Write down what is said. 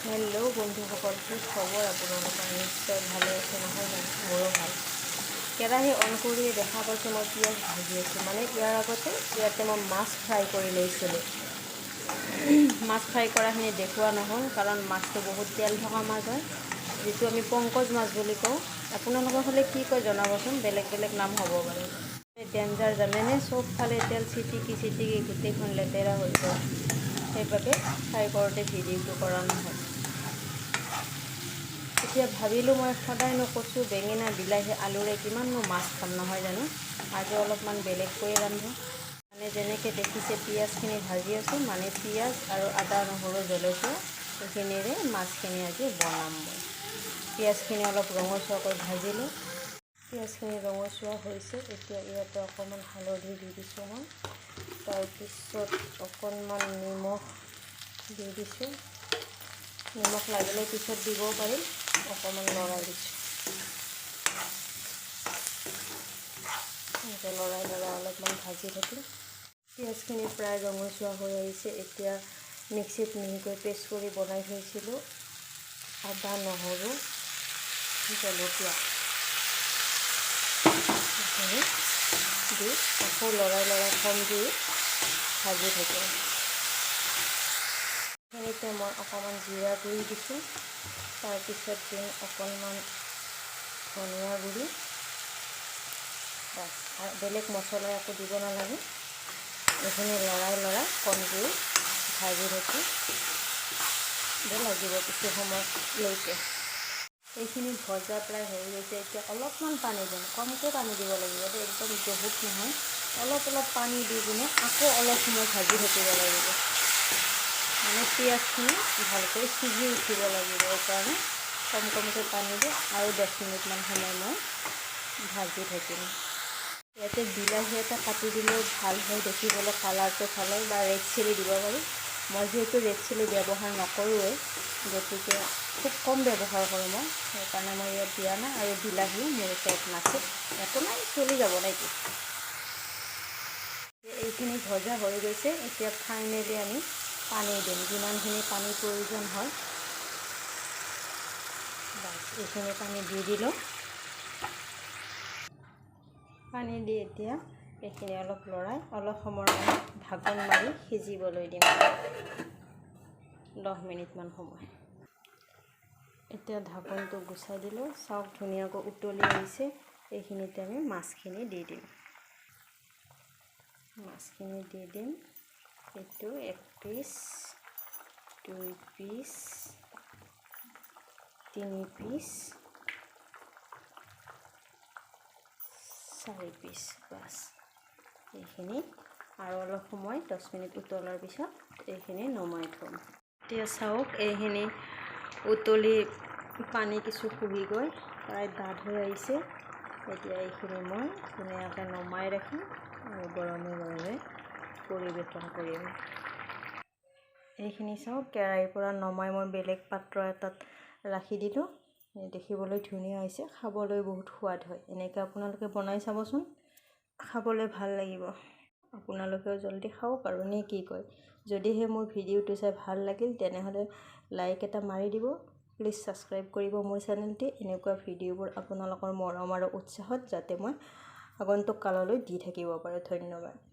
Hello' বন্ধুসকল, কি খবৰ আপোনালোকৰ? নিশ্চয় ভালে আছে, নহয় জানো? মোৰো ভাল। কেৰাহী অন কৰিয়ে দেখা পাইছোঁ মই পিঁয়াজ ভাজি আছোঁ। মানে ইয়াৰ আগতে ইয়াতে মই মাছ ফ্ৰাই কৰি লৈছিলোঁ। মাছ ফ্ৰাই কৰাখিনি দেখুওৱা নহ'ল, কাৰণ মাছটো বহুত তেল থকা মাছ হয়, যিটো আমি পংকজ মাছ বুলি কওঁ। আপোনালোকৰ ফালে কি কয় জনাবচোন, বেলেগ বেলেগ নাম হ'ব পাৰে। ডেঞ্জাৰ জানেনে, চবফালে তেল চিটিকি চিটিকি গোটেইখন লেতেৰা হৈ যায়। সেইবাবে ফ্ৰাই কৰোঁতে ভিডিঅ'টো কৰা নহ'ল। এতিয়া ভাবিলোঁ মই সদায়নো কচু, বেঙেনা, বিলাহী, আলুৰে কিমাননো মাছ খাম, নহয় জানো? আজি অলপমান বেলেগকৈ ৰান্ধোঁ। মানে যেনেকৈ দেখিছে পিঁয়াজখিনি ভাজি আছোঁ, মানে পিঁয়াজ আৰু আদা, নহৰু, জলকীয়া এইখিনিৰে মাছখিনি আজি বনাম মই। পিঁয়াজখিনি অলপ ৰঙচুৱাকৈ ভাজিলোঁ। পিঁয়াজখিনি ৰঙচুৱা হৈছে। এতিয়া ইয়াতে অকণমান হালধি দি দিছোঁ মই। তাৰপিছত অকণমান নিমখ দি দিছোঁ। নিমখ লাগিলে পিছত দিবও পাৰিম। অকণমান লৰাই দিছোঁ। এনেকৈ লৰাই লৰাই অলপমান ভাজি থাকিম। পিঁয়াজখিনি প্ৰায় ৰঙচুৱা হৈ আহিছে। এতিয়া মিক্সিত মিহিকৈ পেষ্ট কৰি বনাই থৈছিলোঁ আদা, নহৰু, জলকীয়া, এইখিনি দি আকৌ লৰাই লৰাই কম জুইত ভাজি থাকিম। এইখিনিতে মই অকণমান জিৰা গুড়ি দিছোঁ। তাৰপিছত দিম অকণমান ধনিয়া গুড়ি। বাছ, আৰু বেলেগ মছলা একো দিব নালাগে। এইখিনি লৰাই লৰাই কম জুইত ভাজি থাকিব লাগিব কিছু সময়লৈকে। এইখিনি ভজা প্ৰায় হৈ গৈছে। এতিয়া অলপমান পানী দিম। কমকৈ পানী দিব লাগিব দেই, একদম বহুত নহয়। অলপ অলপ পানী দি কিনে আকৌ অলপ সময় ভাজি থাকিব লাগিব। মানে পিঁয়াজখিনি ভালকৈ সিজি উঠিব লাগিব, সেইকাৰণে কম কমকৈ পানী দি আৰু 10 মিনিটমান সময় মই ভাজি থাকিম। ইয়াতে বিলাহী এটা কাটি দিলেও ভাল হয় দেখিবলৈ, কালাৰটো ভাল হয়, বা ৰেড চিলি দিব পাৰি। মই যিহেতু ৰেড চিলি ব্যৱহাৰ নকৰোঁৱেই, গতিকে খুব কম ব্যৱহাৰ কৰোঁ মই, সেইকাৰণে মই ইয়াত দিয়া নাই। আৰু বিলাহীও মোৰ ওচৰত নাছিল। একো নাই, চলি যাব নেকি। এইখিনি ভজা হৈ গৈছে। এতিয়া ফাইনেলি আমি পানী দিম, যিমানখিনি পানীৰ প্ৰয়োজন হয়। বাছ, এইখিনি পানী দি দিলোঁ। পানী দি এতিয়া এইখিনি অলপ লৰাই অলপ সময়ৰ কাৰণে ঢাকন মাৰি সিজিবলৈ দিম 10 মিনিটমান সময়। এতিয়া ঢাকনটো গুচাই দিলোঁ। চাওক, ধুনীয়াকৈ উতলি আহিছে। এইখিনিতে আমি মাছখিনি দি দিম। মাছখিনি দি দিম। এইটো এক পিচ, দুই পিচ, তিনি পিচ, চাৰি পিচ, বাছ এইখিনি। আৰু অলপ সময় 10 মিনিট উতলাৰ পিছত এইখিনি নমাই থ'ম। এতিয়া চাওক, এইখিনি উতলি পানী কিছু শুহি গৈ প্ৰায় ডাঠ হৈ আহিছে। এতিয়া এইখিনি মই ধুনীয়াকৈ নমাই ৰাখিম আৰু গৰমে গৰমে পৰিৱেশন কৰিম। এইখিনি চাওক, কেৰাহীৰ পৰা নমাই মই বেলেগ পাত্ৰ এটাত ৰাখি দিলোঁ। দেখিবলৈ ধুনীয়া হৈছে, খাবলৈ বহুত সোৱাদ হয়। এনেকৈ আপোনালোকে বনাই চাবচোন, খাবলৈ ভাল লাগিব। আপোনালোকেও জল্দি খাওক আৰু, নে কি কয়? যদিহে মোৰ ভিডিঅ'টো চাই ভাল লাগিল, তেনেহ'লে লাইক এটা মাৰি দিব। প্লিজ ছাবস্ক্ৰাইব কৰিব মোৰ চেনেলটি। এনেকুৱা ভিডিঅ'বোৰ আপোনালোকৰ মৰম আৰু উৎসাহত যাতে মই আগন্তুক কাললৈ দি থাকিব পাৰোঁ। ধন্যবাদ।